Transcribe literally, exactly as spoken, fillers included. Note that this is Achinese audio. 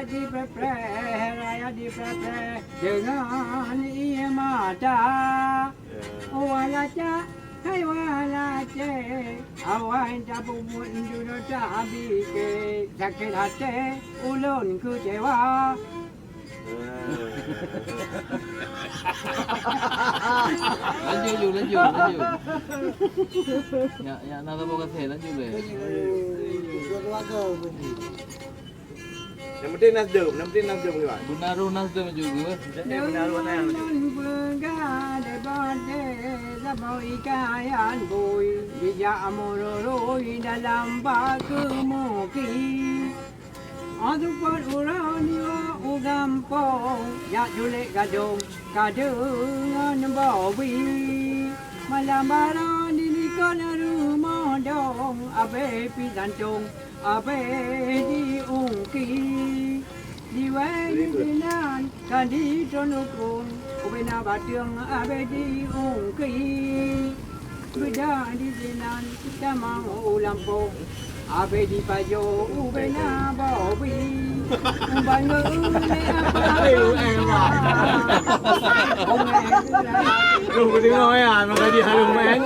Dipreh-preh, raya dipreh-preh deungon ié mata. Walacak, hai walacak, awai tapubuet dudoe tabike, sakét até ulôn keucewa. Lanjut ju, lanjut, lanjut. Ya, ya, na saboh kaseh, lanjut lé. Nyang penting nasdem, nyang penting nasdem, Iwan. Beuna roh nasdem ju, Gus. Nyang penting nasdem. Lôn peugah lé bak saboh hikayat bui, bijak meururui dalam bak keumuki. Óh seupôt uroe nyoe u gampông, jak culek gadong, kadeungon bobi. Malam baroe dilikot rumoh dong, abéh pih santong, abéh diungki. Diwéh disinan ka ditron lukong, ubena bateueng abéh diungki. Beuda disinan tamong u lampôh, abéh dipajoh ubena bobi. Uban geuh lé apa? Lu keudéh ya, maka di harum main.